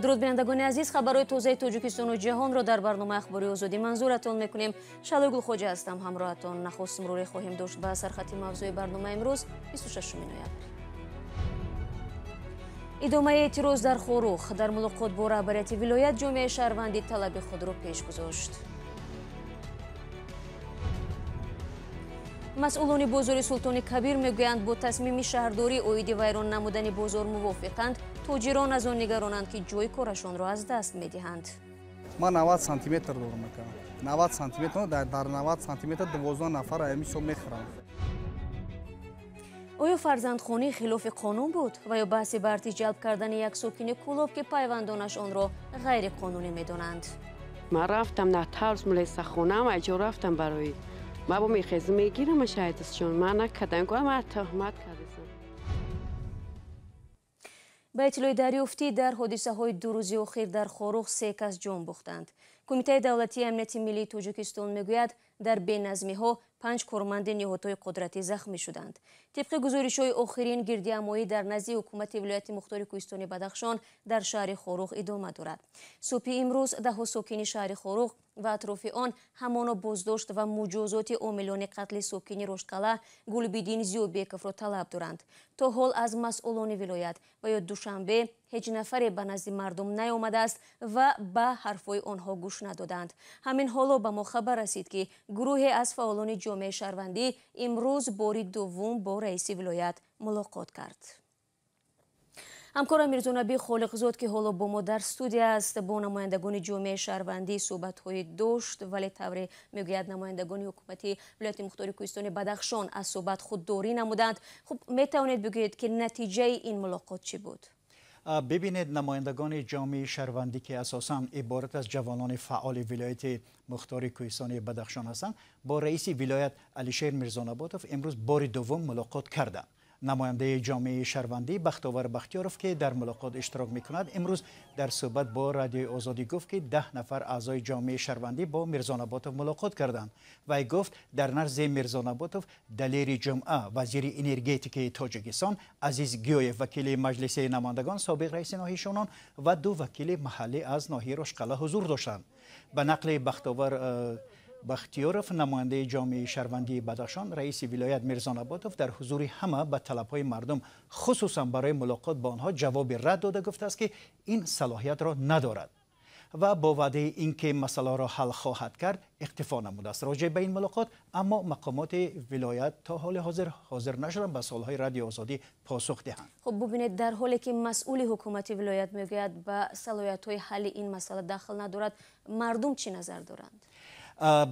Дуруд бинандагони азиз, хабарҳои тозаи Тоҷикистону ҷаҳонро дар барномаи Ахбори Озодӣ манзуратон мекунем. Шалои Гулхоҷа ҳастам ҳамроҳатон. Нахуст муруре хоҳем дошт ба сархати мавзӯи барномаи имрӯз 26 ноябр. Идомаи эътироз дар Хоруғ. Дар мулоқот бо раҳбарияти вилоят ҷомеаи шаҳрвандӣ талаби худро пеш гузошт. Масъулони бозори Султони Кабир мегӯянд, бо тасмими шаҳрдорӣ оиди вайрон намудани бозор мувофиқанд. Тоҷирон аз он нигаронанд, ки ҷои корашонро аз даст медиҳанд. Ман 90 сантиметр дорам, 90 сантиметр, дар 90 сантиметр 12 нафар ҳамисо мехӯрам. Оё фарзандхонӣ хилофи қонун буд ва ё баҳси барти ҷалб кардани як сокини Кӯлоб, ки пайвандонаш онро ғайриқонунӣ медонанд? Ман рафтам на тарс мулесахонам, айҷо рафтам барои ман бо мехезм мегирам шаҳидасчон. Ман накардам, ман туҳмат кардам. Ба иттилои дарёфтӣ, дар ҳодисаҳои ду рӯзи охир дар Хоруғ се кас ҷон бохтанд. Кумитаи давлатии амнияти миллии Тоҷикистон мегӯяд, дар беназмиҳо 5 корманди ниҳодҳои қудратӣ захмӣ шуданд. Тибқи гузоришҳои охирин, гирдиҳамоӣ дар назди ҳукумати вилояти мухтори кӯҳистони Бадахшон дар шаҳри Хоруғ идома дорад. Субҳи имрӯз даҳҳо сокини шаҳри Хоруғ ва атрофи он ҳамоно боздошт ва муҷозоти омилони қатли сокини Рошткала Гулбиддин Зиёбековро талаб доранд. То ҳол аз масъулони вилоят ва ё Душанбе ҳеҷ нафаре ба назди мардум наёмадааст ва ба ҳарфҳои онҳо гӯш надоданд. Ҳамин ҳоло ба мо хабар расид, ки гурӯҳе аз фаъолони ҷомеаи шаҳрвандӣ имрӯз бори дуввум бо раиси вилоят мулоқот кард. Ҳамкорам Мирзонаби Холиқзод, ки ҳоло бо мо дар студия аст, бо намояндагони ҷомеаи шаҳрвандӣ суҳбатҳое дошт, вале тавре мегӯяд, намояндагони ҳукумати вилояти мухтори кӯҳистони Бадахшон аз суҳбат худдорӣ намуданд. Хуб, метавонед бигӯед, ки натиҷаи ин мулоқот чӣ буд? Бибинед, намояндагони ҷомеаи шаҳрвандӣ, ки асосан иборат аз ҷавонони фаъоли вилояти мухтори кӯҳистони Бадахшон ҳастанд, бо раиси вилоят Алишер Мирзонаботов имрӯз бори дуввум мулоқот карданд. Намояндаи ҷомеаи шаҳрвандӣ Бахтовар Бахтиёров, ки дар мулоқот иштирок мекунад, имрӯз дар суҳбат бо Радиои Озодӣ гуфт, ки 10 нафар аъзои ҷомеаи шаҳрвандӣ бо Мирзонаботов мулоқот карданд. Вай гуфт, дар назди Мирзонаботов Далери Ҷумъа, вазири энергетикаи Тоҷикистон, Азиз Гиёев, вакили Маҷлиси намояндагон, собиқ раиси ноҳияи Шонон ва ду вакили маҳаллӣ аз ноҳияи Рошқала ҳузур доштанд. Ба нақли Бахтовар Бахтиёров, намояндаи ҷомеаи шаҳрвандии Бадахшон, раиси вилоят Мирзонаботов дар ҳузури ҳама ба талабҳои мардум, хусусан барои мулоқот бо онҳо, ҷавоби рад дода гуфтааст, ки ин салоҳиятро надорад ва бо ваъдаи ин ки масъаларо ҳал хоҳад кард иқтифо намудааст. Роҷеъ ба ин мулоқот аммо мақомоти вилоят то ҳоли ҳозир ҳозир нашуданд ба суолҳои Радиои Озодӣ посух диҳанд. Хуб, бубинед, дар ҳоле ки масъули ҳукумати вилоят мегӯяд ба салоҳиятҳои ҳалли ин масъала дахл надорад, мардум чӣ назар доранд?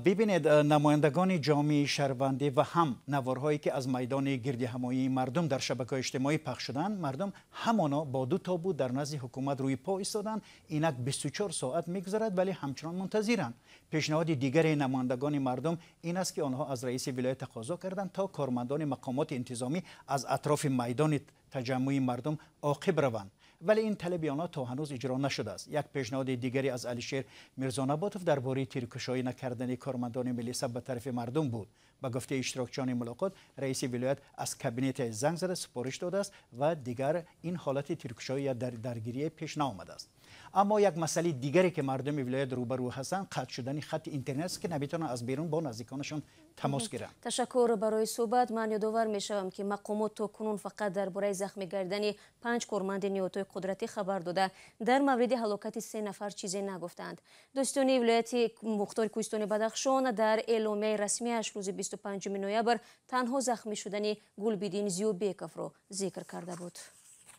Бибинед, намояндагони ҷомеаи шаҳрвандӣ ва ҳам наворҳое ки аз майдони гирдиҳамоии мардум дар шабакаҳои иҷтимоӣ пахш шуданд, мардум ҳамоно бо ду тобут дар назди ҳукумат рӯи по истоданд. Инак 24 соат мегузарад, вале ҳамчунон мунтазиранд. Пешниҳоди дигари намояндагони мардум ин аст, ки онҳо аз раиси вилоят тақозо карданд, то кормандони мақомоти интизомӣ аз атрофи майдони таҷаммуи мардум оқиб раванд, вале ин талаби онҳо то ҳанӯз иҷро нашудааст. Як пешниҳоди дигаре аз Алишер Мирзонаботов дар бораи тиркушоӣ накардани кормандони милиса ба тарафи мардум буд. Ба гуфтаи иштирокчиёни мулоқот, раиси вилоят аз кабинете занг зада супориш додааст ва дигар ин ҳолати тиркушоӣ ё даргирие пеш наомадааст. Аммо як масъалаи дигаре ки мардуми вилоят рӯбарӯ ҳастанд, қатъ шудани хатти интернет аст, ки наметавонанд аз берун бо наздиконашон тамос гиранд. Ташаккур барои суҳбат. Ман ёдовар мешавам, ки мақомот то кунун фақат дар бораи захмӣ гардидани 5 корманди ниҳодҳои қудратӣ хабар дода, дар мавриди ҳалокати 3 нафар чизе нагуфтанд. Дӯстони вилояти мухтори кӯҳистони Бадахшон дар эъломияи расмиаш рӯзи 25 ноябр танҳо захмӣ шудани Гулбиддин Зиёбековро зикр карда буд.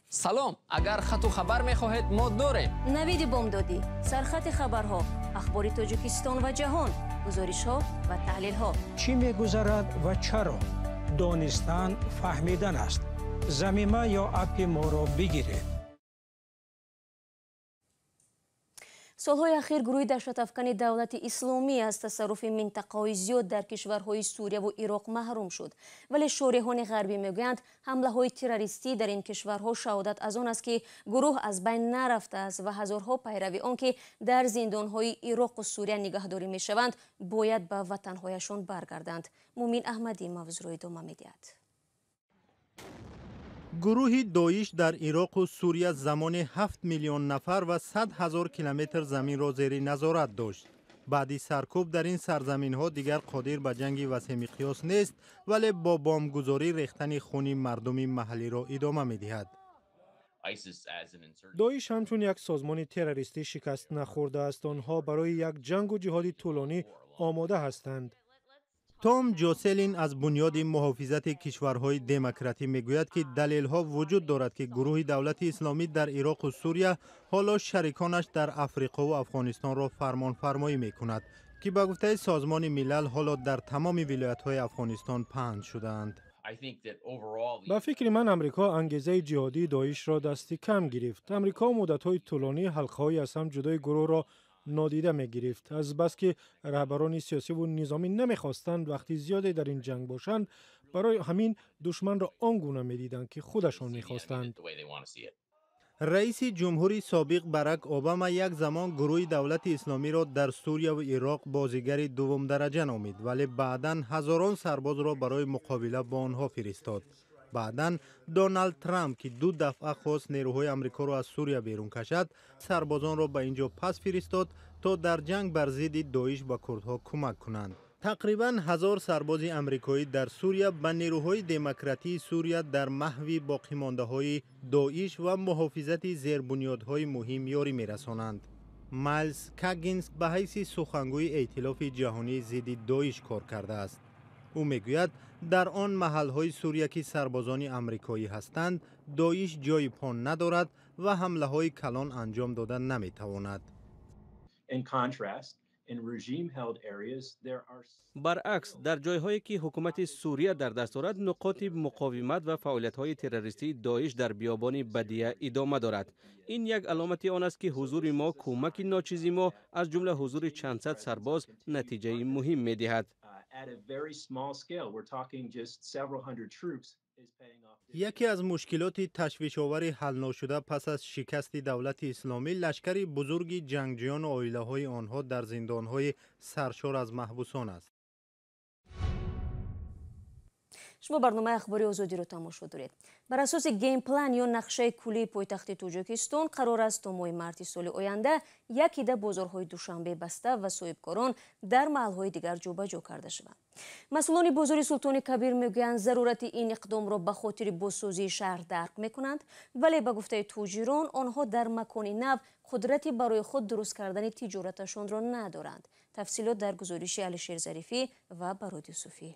Салом, агар хату хабар мехоҳед, мо дорем. Навиди бомдодӣ, сархати хабарҳо, ахбори Тоҷикистон ва ҷаҳон, гузоришҳо ва таҳлилҳо. Чӣ мегузарад ва чаро? Донистан фаҳмидан аст. Замима ё аппи моро бигиред. Солҳои ахир гурӯҳи даҳшатафкани давлати исломӣ аз тасарруфи минтақаҳои зиёд дар кишварҳои Сурияву Ироқ маҳрум шуд. Вале шореҳони ғарбӣ мегӯянд, ҳамлаҳои террористӣ дар ин кишварҳо шаҳодат аз он аст, ки гурӯҳ аз байн нарафтааст ва ҳазорҳо пайрави он, ки дар зиндонҳои Ироқу Сурия нигаҳдорӣ мешаванд, бояд ба ватанҳояшон баргарданд. Мумин Аҳмадӣ мавзӯъро идома медиҳад. Гурӯҳи Доиш дар Ироқу Сурия замоне 7 миллион нафар ва 100 ҳазор километр заминро зери назорат дошт. Баъди саркӯб дар ин сарзаминҳо дигар қодир ба ҷанги васеъмиқёс нест, вале бо бомбгузорӣ рехтани хуни мардуми маҳаллиро идома медиҳад. Доиш ҳамчун як созмони террористӣ шикаст нахӯрдааст. Онҳо барои як ҷангу ҷиҳоди тӯлонӣ омода ҳастанд. Том Ҷоселин аз Бунёди муҳофизати кишварҳои демократӣ мегӯяд, ки далелҳо вуҷуд дорад, ки гурӯҳи Давлати Исломӣ дар Ироқу Сурия ҳоло шариконаш дар Африқову Афғонистонро фармонфармоӣ мекунад, ки ба гуфтаи Созмони Милал ҳоло дар тамоми вилоятҳои Афғонистон паҳн шудаанд. Ба фикри ман, Амрико ангезаи ҷиҳодии Доишро дасти кам гирифт. Амрико муддатҳои тӯлонӣ ҳалқаҳои аз ҳам ҷудои гурӯҳро нодида мегирифт, азбаски раҳбарони сиёсиву низомӣ намехостанд вақти зиёде дар ин ҷанг бошанд. Барои ҳамин душманро он гуна медиданд, ки худашон мехостанд. Раиси ҷумҳури собиқ Барак Обама як замон гурӯҳи Давлати Исломиро дар Сурияву Ироқ бозигари дуввумдараҷа номид, вале баъдан ҳазорон сарбозро барои муқобила бо онҳо фиристод. Баъдан Доналд Трамп, ки ду дафъа хост нерӯҳои Амрикоро аз Сурия берун кашад, сарбозонро ба ин ҷо пас фиристод, то дар ҷанг бар зидди Доиш ба курдҳо кӯмак кунанд. Тақрибан 1000 сарбози амрикоӣ дар Сурия ба нерӯҳои демократии Сурия дар маҳви боқимондаҳои Доиш ва муҳофизати зербунёдҳои муҳим ёрӣ мерасонанд. Майлз Каггинс ба ҳайси сухангӯи Эътилофи ҷаҳонии зидди Доиш кор кардааст. Ӯ мегӯяд, дар он маҳалҳои Сурия, ки сарбозони амрикоӣ ҳастанд, Доиш ҷойи по надорад ва ҳамлаҳои калон анҷом дода наметавонад. Баръакс, дар ҷойҳое, ки ҳукумати Сурия дар даст дорад, нуқоти муқовимат ва фаъолиятҳои террористии Доиш дар биёбони Бадия идома дорад. Ин як аломати он аст, ки ҳузури мо, кӯмаки ночизи мо, аз ҷумла ҳузури чандсад сарбоз, натиҷаи муҳим медиҳад. Яке аз мушкилоти ташвишовари ҳалношуда пас аз шикасти Давлати Исломӣ лашкари бузурги ҷангҷӯёну оилаҳои онҳо дар зиндонҳои саршор аз маҳбусон аст. Шумо барномаи Ахбори Озодиро тамошо доред. Бар асоси геймплан ё нақшаи куллии пойтахти Тоҷикистон қарор аст, то моҳи марти соли оянда як ида бозорҳои Душанбе баста ва соҳибкорон дар маҳалҳои дигар ҷобаҷо карда шаванд. Масъулони бозори Султони Кабир мегӯянд, зарурати ин иқдомро ба хотири бозсозии шаҳр дарк мекунанд, вале ба гуфтаи тоҷирон, онҳо дар макони нав қудрати барои худ дуруст кардани тиҷораташонро надоранд. Тафсилот дар гузориши Алишер Зарифӣ ва Барод Юсуфӣ.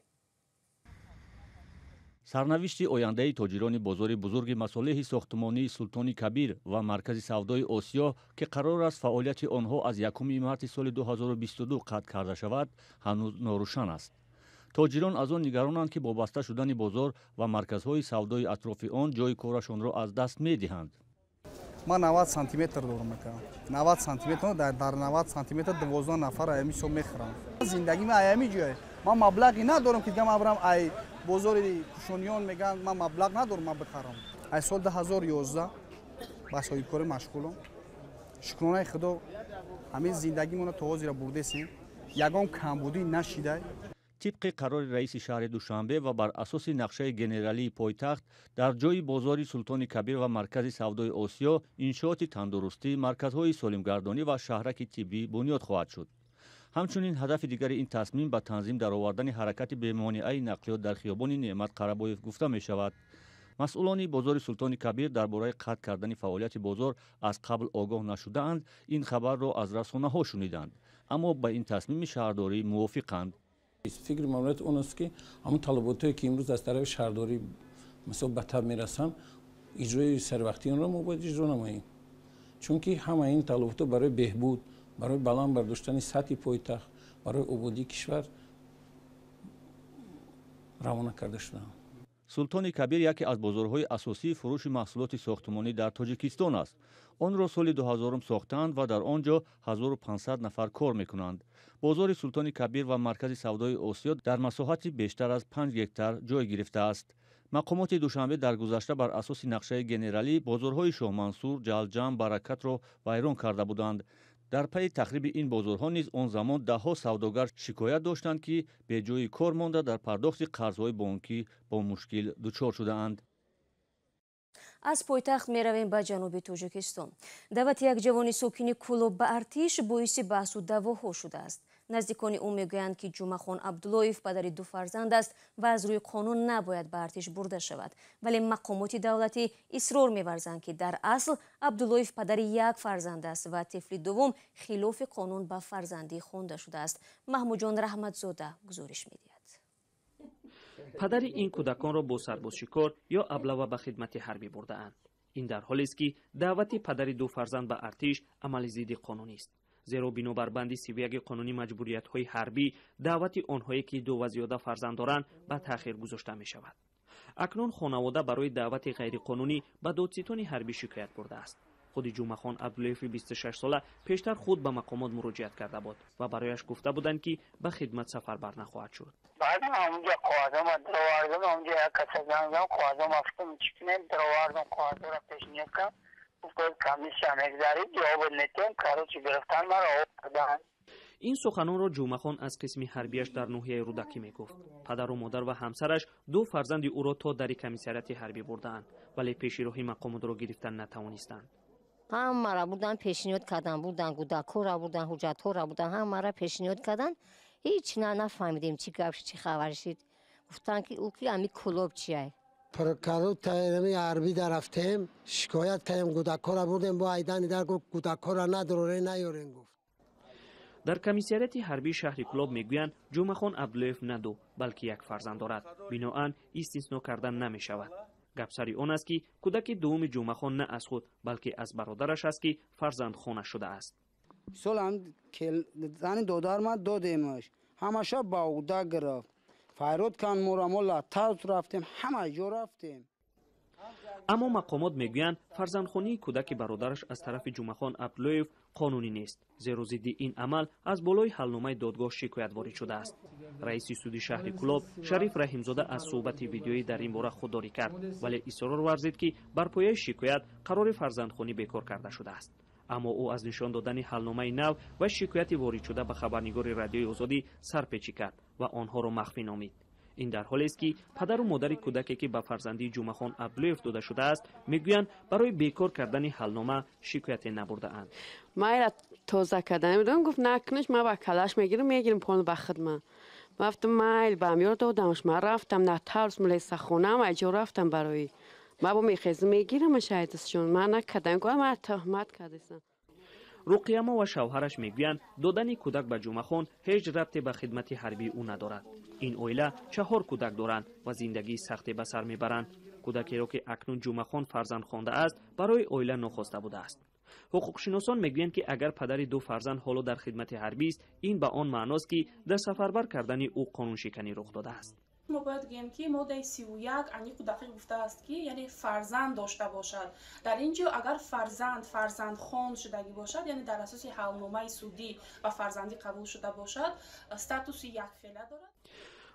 Сарнавишти ояндаи тоҷирони бозори бузурги масолеҳи сохтмонии Султони Кабир ва маркази савдои Осиё, ки қарор аст фаъолияти онҳо аз 1 марти соли 2022 қатъ карда шавад, ҳанӯз норӯшан аст. Тоҷирон аз он нигаронанд, ки бо баста шудани бозор ва марказҳои савдои атрофи он ҷои корашонро аз даст медиҳанд. Ман 90 сантиметр дорам, ака. 90 сантиметр, дар 90 сантиметр 12 нафар аями со мехӯрам. Зиндагӣ ман аями ҷое. Ман маблағе надорам, ки дигар ман барам ай бозори Кушониён, мегӯянд, ман маблағ надорам, ман бихарам. Аз соли 2011 ба соҳибкорӣ машғулам. Шукронаи Худо, ҳамин зиндагимонро то ҳозира бурдесем. Ягон камбудӣ нашидай. Тибқи қарори раиси шаҳри Душанбе ва бар асоси нақшаи генералии пойтахт, дар ҷои бозори Султони Кабир ва маркази савдои Осиё иншооти тандурустӣ, марказҳои солимгардонӣ ва шаҳраки тиббӣ бунёд хоҳад шуд. Ҳамчунин ҳадафи дигари ин тасмим ба танзим даровардани ҳаракати бемонеаи нақлиёт дар хиёбони Неъмат Қарабоев гуфта мешавад. Масъулони бозори Султони Кабир дар бораи қатъ кардани фаъолияти бозор аз қабл огоҳ нашудаанд, ин хабарро аз расонаҳо шуниданд, аммо ба ин тасмими шаҳрдорӣ мувофиқанд. Фикри мамлакат он аст, ки ҳамон талаботое, ки имрӯз аз тарафи шаҳрдорӣ мисол ба таб мерасанд, иҷрои сарвақтии онро мо бояд иҷро намоем, чунки ҳамаи ин талаботҳо барои беҳбуд, барои баланд бардоштани сатҳи пойтахт, барои ободии кишвар равона карда шудаанд. Султони Кабир яке аз бозорҳои асосии фурӯши маҳсулоти сохтмонӣ дар Тоҷикистон аст. Онро соли 2000 сохтаанд ва дар он ҷо 1500 нафар кор мекунанд. Бозори Султони Кабир ва маркази савдои Осиё дар масоҳати бештар аз 5 гектар ҷой гирифтааст. Мақомоти Душанбе дар гузашта бар асоси нақшаи генералӣ бозорҳои Шоҳмансур, Ҷалҷам, Баракатро вайрон карда буданд. Дар пайи тахриби ин бозорҳо низ он замон даҳҳо савдогар шикоят доштанд, ки беҷои кор монда дар пардохти қарзҳои бонкӣ бо мушкил дучор шудаанд. Аз пойтахт меравем ба ҷануби Тоҷикистон. Даъвати як ҷавони сокини Кӯлоб ба артиш боиси баҳсу даъвоҳо шудааст. Наздикони ӯ мегӯянд, ки Ҷумъахон Абдуллоев падари ду фарзанд аст ва аз рӯи қонун набояд ба артиш бурда шавад. Вале мақомоти давлатӣ исрор меварзанд, ки дар асл Абдуллоев падари як фарзанд аст ва тифли дуввум хилофи қонун ба фарзандӣ хонда шудааст. Маҳмудҷон Раҳматзода гузориш медиҳад. Падари ин кӯдаконро бо сарбозшикор ё аблава ба хидмати ҳарбӣ бурдаанд. Ин дар ҳолест, ки даъвати падари ду фарзанд ба артиш амали зидди қонунист. Зеро бинобар банди 31 қонуни маҷбуриятҳои ҳарбӣ даъвати онҳое, ки ду ва зиёда фарзанд доранд, ба таъхир гузошта мешавад. Акнун хонавода барои даъвати ғайриқонунӣ ба додситони ҳарбӣ шикоят бурдааст. Худи Ҷумъахон Абдуллоеви 26сола пештар худ ба мақомот муроҷиат карда буд ва барояш гуфта буданд, ки ба хидмат сафарбар нахоҳад шуд. Баъд ман онҷа коғазома даровардам, онҷа як каса занг задам, коғазома гуфтам чӣ кунем, даровардам, коғазоро пешниҳод кардам. Гуфт комиссия мегзарид, ҷавоб метиҳем. Короче, гирифтан маро овардан. Ин суханонро Ҷумъахон аз қисми ҳарбияш дар ноҳияи Рӯдакӣ мегуфт. Падару модар ва ҳамсараш ду фарзанди ӯро то дари комиссариати ҳарбӣ бурдаанд, вале пеши роҳи мақомотро гирифтан натавонистанд. Ҳамаро бурдан, пешниҳод кардан, бурдан кӯдакҳоро, бурдан ҳуҷҷатҳоро, бурдан ҳамаро пешниҳод кардан. Ҳеҷ нафаҳмидем чӣ гап шуд, чӣ хабар шуд. Гуфтанд, ки ӯ ки ами Кӯлоб чиай. Прокуратураи ҳарбӣ дар рафтем, шикоят кардем, кӯдакҳоро бурдем, бо айдани дар гуфт кӯдакҳоро надорем, наёрем гуфт. Дар комиссариати ҳарбии шаҳри Кӯлоб мегӯянд, Ҷумъахон Абдуллоев на ду, балки як фарзанд дорад. Биноан истисно кардан намешавад. Гап сари он аст, ки кӯдаки дуввуми Ҷумъахон на аз худ, балки аз бародараш аст, ки фарзандхона шудааст. Мисол, зани додарма додемаш, ҳамаша ба уғда гирифт. Файрод кан моро, мо латтаз рафтем, ҳама ҷо рафтем. Аммо мақомот мегӯянд, фарзандхонии кӯдаки бародараш аз тарафи Ҷумъахон Абдуллоев қонунӣ нест, зеро зидди ин амал аз болои ҳалномаи додгоҳ шикоят ворид шудааст. Раиси суди шаҳри Кӯлоб Шариф Раҳимзода аз суҳбати видеоӣ дар ин бора худдорӣ кард, вале исрор варзид, ки бар пояи шикоят қарори фарзандхонӣ бекор карда шудааст. Аммо ӯ аз нишон додани ҳалномаи нав ва шикояти воридшуда ба хабарнигори Радиои Озодӣ сарпечӣ кард ва онҳоро махфӣ номид. Ин дар ҳолест, ки падару модари кӯдаке, ки ба фарзандии Ҷумъахон Абдуллоев дода шудааст, мегӯянд, барои бекор кардани ҳалнома шикояте набурдаанд. Майра тоза кардан медонам, гуфт накунаш, ман ба калаш мегирам, мегирам пол ба хидма. Ман гуфтам майл, ба амёр додамш, ман рафтам натарс мулесахонам, айҷо рафтам барои. Ман бо мехезам мегирамаш айдасшон, ман накардам, гуфт ман туҳмат кардастам. Руқиямо ва шавҳараш мегӯянд, додани кӯдак ба Ҷумъахон ҳеҷ рабте ба хидмати ҳарбии ӯ надорад. Ин оила 4 кӯдак доранд ва зиндагии сахте ба сар мебаранд. Кӯдакеро, ки акнун Ҷумъахон фарзанд хондааст, барои оила нохоста будааст. Ҳуқуқшиносон мегӯянд, ки агар падари ду фарзанд ҳоло дар хидмати ҳарбист, ин ба он маъност, ки дар сафарбар кардани ӯ қонуншиканӣ рух додааст. Мо бояд гӯем, ки моддаи 31 аниқу дақиқ гуфтааст, ки яъне фарзанд дошта бошад. Дар ин ҷо агар фарзанд фарзандхон шудагӣ бошад, яъне дар асоси ҳалномаи судӣ ва фарзандӣ қабул шуда бошад, статуси якхела дорад.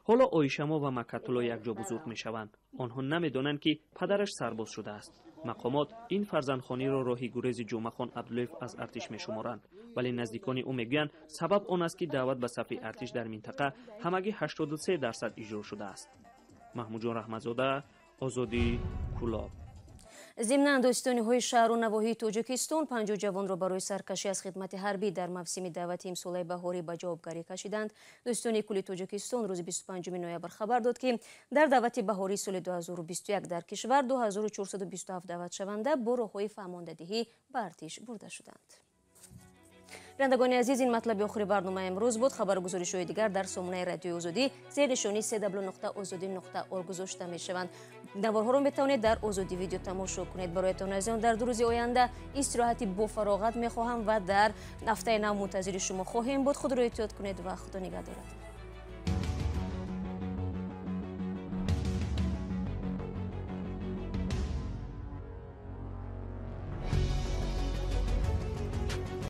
Ҳоло Оишамо ва Макатулло якҷо бузург мешаванд. Онҳо намедонанд, ки падараш сарбоз шудааст. Мақомот ин фарзандхониро роҳи гурези Ҷумъахон Абдуллоев аз артиш мешуморанд, вале наздикони ӯ мегӯянд, сабаб он аст, ки даъват ба сафи артиш дар минтақа ҳамагӣ 83% иҷро шудааст. Маҳмудҷон Раҳматзода, Озодӣ, Кӯлоб. Зимнан додситониҳои шаҳру навоҳии Тоҷикистон 50 ҷавонро барои саркашӣ аз хидмати ҳарбӣ дар мавсими даъвати имсолаи баҳорӣ ба ҷавобгарӣ кашиданд. Додситонии кулли Тоҷикистон рӯзи 25 ноябр хабар дод, ки дар даъвати баҳории соли 2021 дар кишвар 2427 даъватшаванда бо роҳҳои фаҳмондадиҳӣ ба артиш бурда шуданд. Бинандагони азиз, ин матлаби охири барномаи имрӯз буд. Хабару гузоришҳои дигар дар сомонаи Радиои Озодӣ зери нишони cw.ozodi.org гузошта мешаванд. Наворҳоро метавонед дар Озодӣ видео тамошо кунед. Бароятон азизон дар 2 рӯзи оянда истироҳати бофароғат мехоҳам ва дар ҳафтаи нав мунтазири шумо хоҳем буд. Худро эҳтиёт кунед ва Худо нигаҳдорад.